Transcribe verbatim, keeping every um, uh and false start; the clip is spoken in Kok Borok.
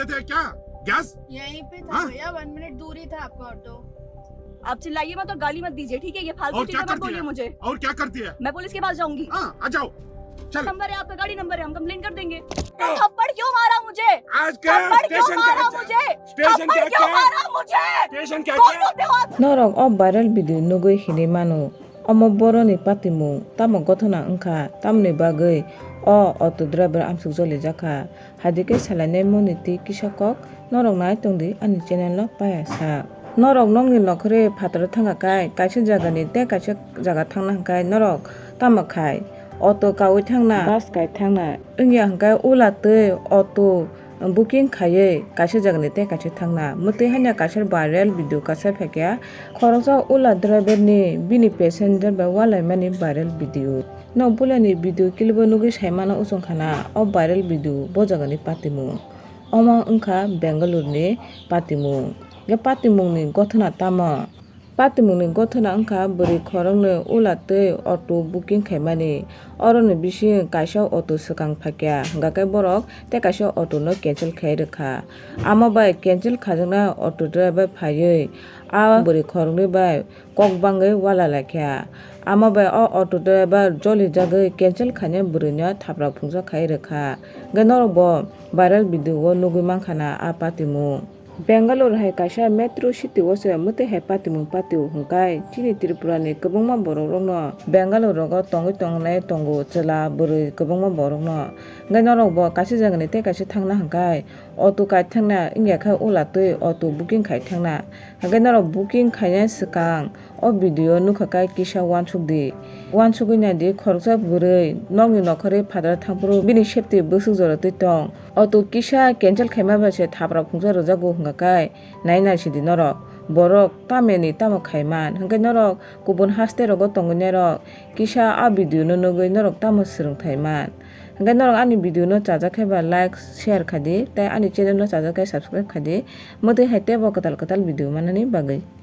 थे क्या? गैस? यहीं पे था हाँ? भैया, वन मिनट दूर ही था आपका ऑटो। आप चिल्लाइए मत और गाली मत दीजिए, ठीक है? ये फालतू और क्या चीजें मत करती बोलिए है? मुझे। और क्या करती है? मैं पुलिस के पास जाऊंगी। हाँ, आ जाओ। चल। नंबर है आपका, गाड़ी नंबर है, हम कंप्लेंट कर देंगे। तो थप्पड़ क्यों मारा मुझे? आज क्या? थप्पड़ क्यों स्टेशन क्या मारा क्या? मुझे? स्टेशन थप्पड़ क्या क्यों क्या? मारा मुझे? स्टेशन क्या कौन क्या? बोलते हो आप? Norok o viral video nugwi hinwi mano, omo boroni patimung tamo gothona wngkha, tamoni bagwi o auto driver amsuk jolijak kha. Haidike salainai moni twi kisa kok, norok nai tongdi ani channel o paya sak. Norok nokni nokhorwi phataro thangkha kai, kaisa jagani tei kaisa jaga thangna hwnkhe norok tamo khai? Auto kaui thangna, bus kai thangna, wngya hwnkhe ula twi auto booking khaiwi kaisa jagani tei kaisa thangna. Mwtwi haino kaisa viral video kaisa phaikha, khoroksa ula driver ni bini passenger bai walaimani viral video. Nok bulani video clip o nugwi saimano, uchung khana o viral video bo jagani patimung. Omo wngkha Bangalore ni patimung. Ge patimung ni gothona tamo? Patimung ni gothona wngkha bwrwi khoroknwi ula twi auto booking khaimani. Oroni bising kaisa auto swkang phaikha, hwnkha khe borok tei kaisa auto no cancel khai rwkha. Amo bai cancel khajaknai auto driver phaiwi a bwrwi khoroknwi bai kok bangwi wala laikha. Amo bai o auto driver jolijagwi cancel khainai bwrwino thapra phungsa khai rwkha. Hwnkhe norok bo viral video o nugwi mankha na a patimung. Bangalore hai kaisa metro city o se mwtwi hai patimung patio hwnkhe chini Tripura ni kwbangma borok rokno Bangalore rogo tongwi tongnai tongo chwla bwrwi kwbangma borok no. Hwnkhe norok bo kaisa jagani tei kaisa thangna hwnkhe auto kai thangna wngya khe ula twi auto booking khai thangna. Hwnkhe norok booking khainai swkang o video nukha khe kisa uansuk di. Uansugwi nai di, khoroksa bwrwi nokni nokhorwi phataro thangphuru bini safety bwswk jora twi tong. Auto kisa cancel khaima bai se thapra phungsa rwjago hwnkha khe nai nai sidi norok. Borok tameni tamo khaiman hwnkhe norok kubun haste rogo tongwi nairok kisa a video no nugwi norok tamo swrwng thai man. Hwnkhe norok ani video no chajak khe ba like, share kha di, tei ani channel no chajak khe subscribe kha di. Mwtwi hai teibo kwtal kwtal video manani bagwi.